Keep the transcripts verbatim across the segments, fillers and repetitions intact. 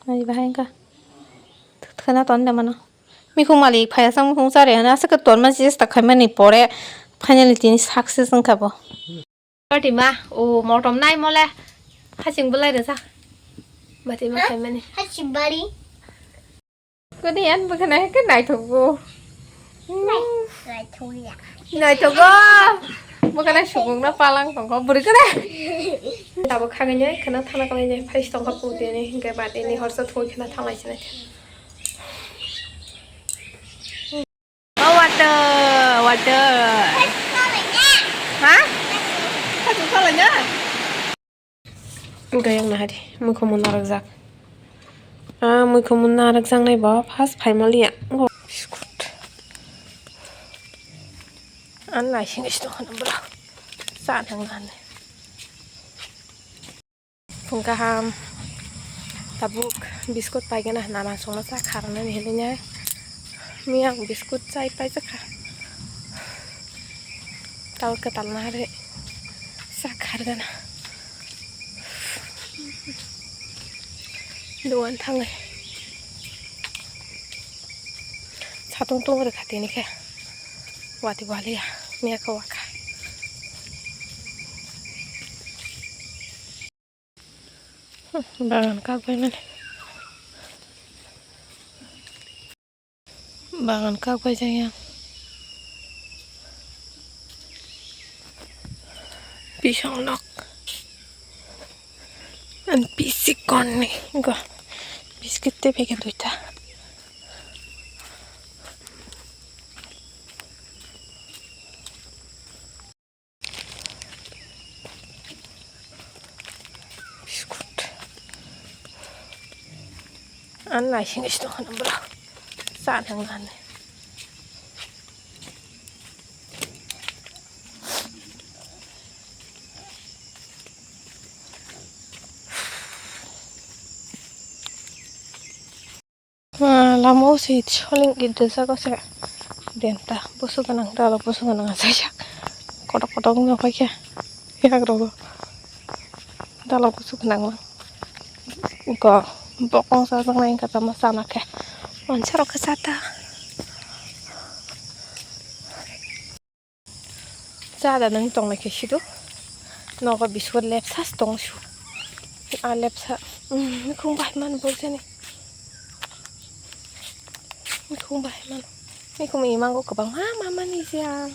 Nai bahai wngkha. Thwna ton de mano. Mikhung malik phaiya sang mikhung chari hana aswk tonma chesta khaimani pore finally tini success wngkha bo. Fatima, o motom nai mole. Haching belai resa. Fatima khaimani. Haching bari. Kuni yan bwkhana ke naithok bo. Naithok ya. Naithok bo. Bwkhana sukung na palang tongkho bwrwi kore. Tabuk khagini khana thana kalai nai phais tongkha putini hingke badini horsa thoi khana thanglai sinai. Oh, water, water. Ha? Hajong khalanya. Gayang nahari, mukhumu narwkjak. Ah, mukhumu narwkjaknai bo first phaimaliya. Go biskut. An naising isto hana bro. Sa nang nani. Phung kaham. Tabuk biskut paigana nana songna cha kharnani hinwi nai. Miyang biskut chai paijak kha. Tal kwtal nahari cha khargana. Dogan thangai. Satung tung rwkha tini khe. Wati waliya. Miyakha wakha. Bagan kak bai mani. Bagan kak bai jaya. Bisong nok. An bisi konni go. Biskit te packet duita. Biskut. An naising isto hana bro. Sa nang nani. Ah, lama o se soling git rijak o se denta busu gwnang dalok busu gwnang achaijak kotok kotok wngya paikha yagrogo dalok busu gwnang mang go bokong chajaknai wngkha tamo chana khe mansa rok khe chata. Cha da nang tonglai khe sido. Nogo biskut lepsa se tong su. A lepsa. Mm, mikhung bai man bo jani. Mikhung bai man. Mikhung imango kwbang ma ma mani se ang.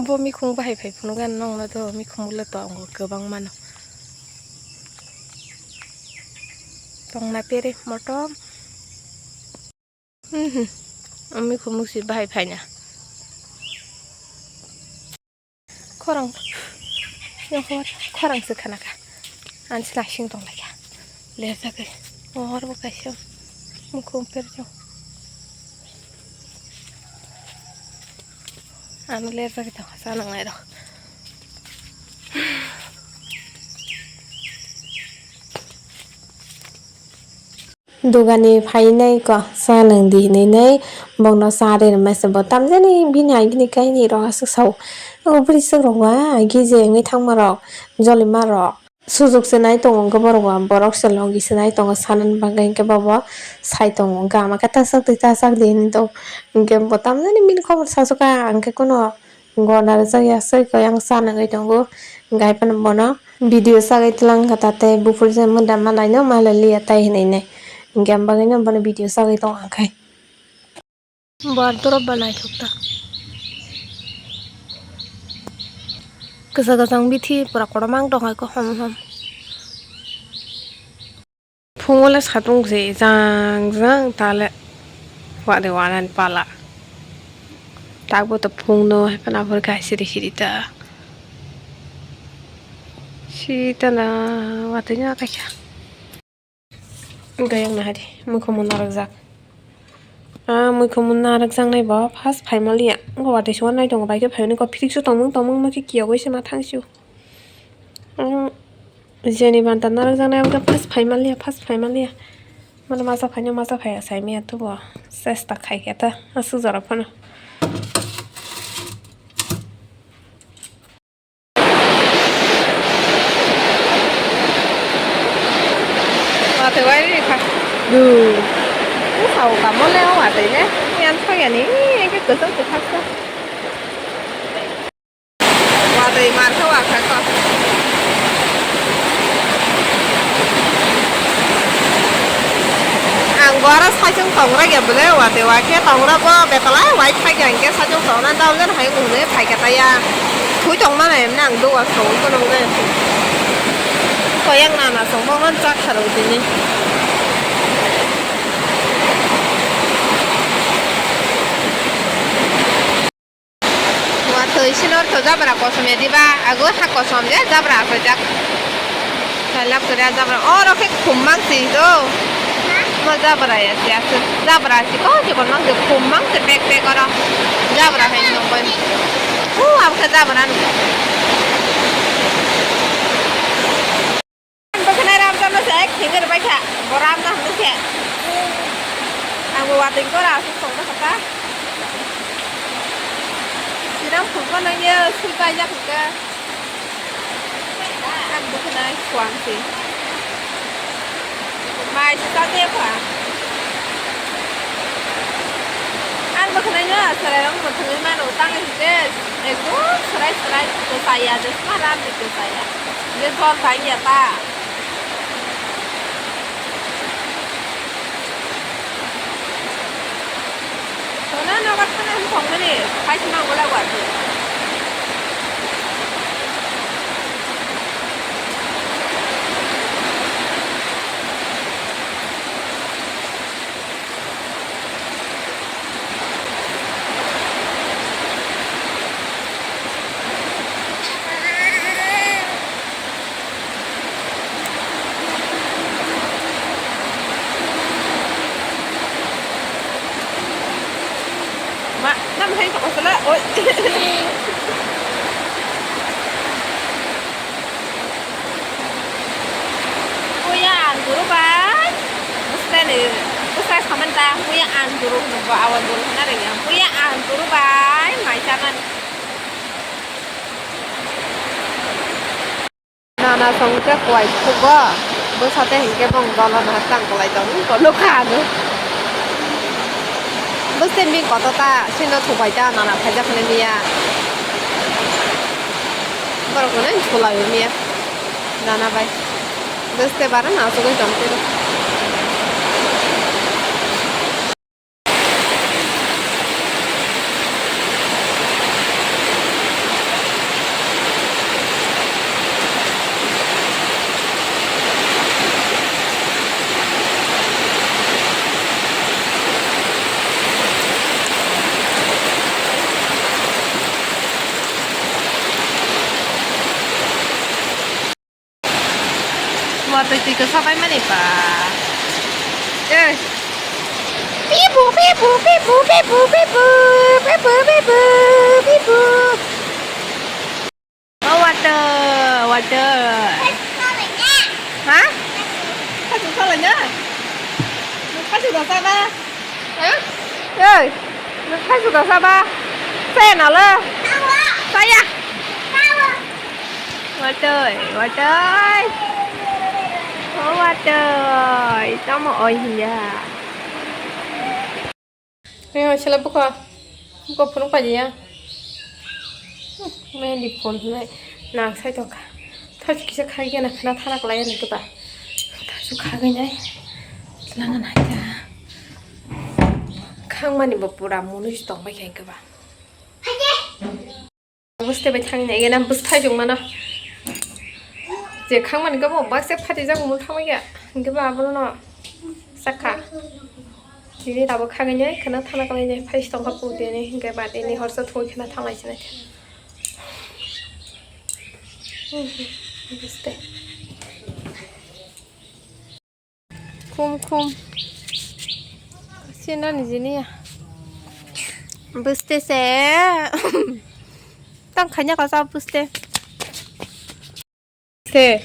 Bo mikhung bahai phai phunukgani nokno do mikhung le tongo kwbang mano. Tongna pere motom. Mhm. Ami khumuk si bahai phaina. Khorang. Yang khor khorang se khana ka. An sila sing tong lai ka. Le sa ke. Or bo ka sio. Mukhum per jo. An le sa ke ta sa nang lai ro. Dogani phainai ko, cha nang di hinui nai, bokno cha ri rwmai se bo tamjani bini agini kainwi rok aswk sao. O bwrwi swk rok ba agi je wngwi thangma rok, jolima rok. Sujuk se nai tongo wngkhe borok ba, borok se logi se nai tongo sanani bagwi, hwnkhe bobo sai tongo, hwnkhe ama khe ta chak di, ta chak di hinui tongo, hwnkhe bo tamjani bini khobor sasukha, hwnkhe kheno. Gona rwjak ya, soi khe yang cha nangwi tongo. Hwnkhe hai phano bono video sagwi twlang kha ta tei buphuru je mwda malaino malai liya tai hinwi nai. Hwnkhe ang bagwino bono video sagwi tong ang khai. Bar dorop ba naithok ta. Kwchak kwchang bithi pura kotorma wng tong hai khe hom hom. Phungo le satung se jang jang ta le wa de wa nani pala. Tabuk to phung no hai phano aphuru khe siri siri ta. Siri ta na watwi no kaisa. Gayang na hari muikhumu narwkjak. Ah, muikhumu narwkjaknai bo first phaimaliya. Wngkha watwi se uanai tongo, bai khe phaimani kok phiriksu tongmung tongmung ma khe kiyogwi se ma thangsiu. Ang jeni banta narwkjaknai, ang khe first phaimaliya, first phaimaliya. Mano masa phaino masa phaiya saimanya tubo chesta khaikhe ta aswk jora phano. Watwi wai ri kha. Du. Bwsao kamo le o watwi le. Yan soi yani. Eke kwchang kwchak sa. Watwi mar kha wa kha ko. Ang bo aro saichung tongra ya bole watwi wa khe tongra bo betalai wai khai ya hwnkhe saichung tongna dal jan hai hwnwi phai kha ta ya. Thui tongma nai emne ang dugo song kono nai. Koyang nana song bo ngan chak kharo tini. Watwi sino to jabra kosom ya diba, ago ha kosom je jabra asai jak. Salap kere jabra, oro khe khum mang si do. Mo jabra ya si asuk, jabra si ko je kon mang si khum mang si pek pek oro. Jabra hai nong koi. U, ab khe jabra. Ang bwkhanai ramjak no se, khinger bai kha, bo ramna hwnwi se. Ang bo watwi kora aswk songna kha ta. Sinam phulkha nangya, sui paijak hwnkha. Ang bwkhanai suang se. Mai se ta te kha. Ang bwkhanai no, sarai rok no thangwi mano, tang hwnkhe, ekdom sarai sarai, kwchaya, je sma ram ni kwchaya. Je jol tang ya ta. Tona nogo thana hwn thong mani, khai se mango lago ati. Ma, nam hai to kosala, oi. Puya ang guru bai. Bwsai ni, bwsai saman ta, puya ang guru hwnwi bo awan guru hwnna rwngya. Puya ang guru bai, mai chamani. Nana song khe kuai thugo, bwsa tei hinkhe bong dolo na tang kwlai tong, ko nukha ano. Bwsai bini koto ta, sino thupai ta, nana phaijak hwnwi miya. Borok hwnwi thulai miya, nana bai. Bwsai bara na asugwi tong tiro. Watwi twi kwsa paimani ba. Eh. Pipu, pipu, pipu, pipu, pipu, pipu, pipu, pipu, pipu. O watwi, watwi. Ha? Khachuk salai na? Khachuk rasa ba? Ha? Ei, nwng khai suda saba? Saya nalo? Saya. Watoi, watoi. O watoi, tamo oi hiya. Ayo, sila buka. Buka phunuk pajiya. Mehendi phone hinai nang sai tongkha. Thachu kisa khai gana khna thana kwlai ani kwba. Thachu khagwi nai. Langan haita. Khangmani bo pura munui tongbai khai kwba. Bwsate bai thangwi nai gana bwsthai jong mano. Je khangmani kwbo baksa phatijak mul thangwi ya. Hinkhe ba abono sakha. Tini tabuk khagwi nai khna thana kwlai nai phai tongkha putini hinkhe ba tini horsa thwi khna thanglai sinai. Bwsate. Khum khum. Sino ni jini ya. Bwsate se. Tang khanya ka sa bwsate. Se,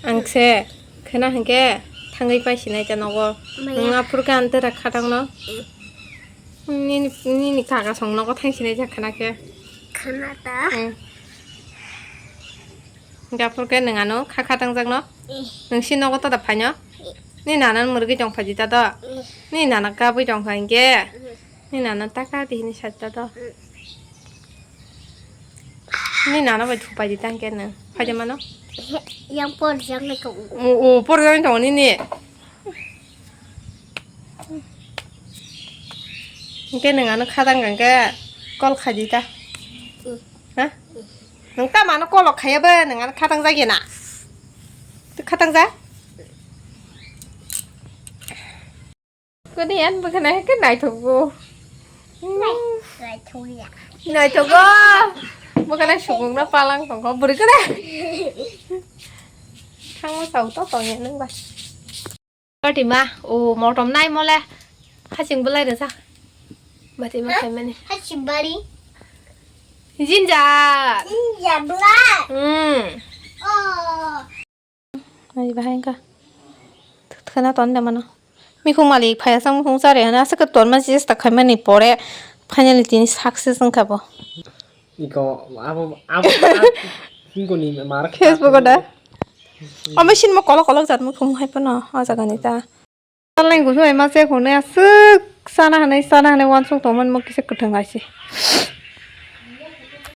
ang se, khena hwnkhe thangwi pai sinai ta nogo. Maya. Nwng aphuru khe ang tera khatang no. Nini, nini kaka song nogo thang sinai ta khena khe. Khana ta. Hmm. Hwnkhe aphuru khe nwng ano kha khatang jak no. Eh. Nwng si nogo ta da phai no. Eh. Ni nana mwrwgwi tong phaidi ta do. Ni nana kabwi tong kha hinkhe. Ni nana taka di hini sat ta do. Ni nana bai thupai di ta hinkhe nang. Phaidi mano. Yang por yang le ko. O, o, por yang tong ni ni. Hinkhe nang ano khatang kha hinkhe call khaidi ta. Ha? Nang ta mano call khaya ba nang ano khatang jagya na. Tu khatang ja? Kuni yan bwkhana ke naithok bo. Naithok ya. Naithok go. Bwkhana sukung na palang tong ko bwrwi kore. Thangma chau to tong ya nang ba. Party ma, o motom nai mole. Haching bulai resa. Mati ma khai mani. Haching bari. Jinja. Jinja bla. Hmm. Oh. Ai bahai ka. Thana ton da mano. Mikhung malik phaya sang mikhung chare hana aswk ton ma chesta khai mani pore finally tini success wngkha bo. Iko abo abo iko ni mar Facebook o da. Omo sinmo kolok kolok jat mukhung hai pono o jaga ni ta. Taleng gusu ai ma se hone aswk sana hanai sana hanai wansuk tongman mo kisa kwthang aisi.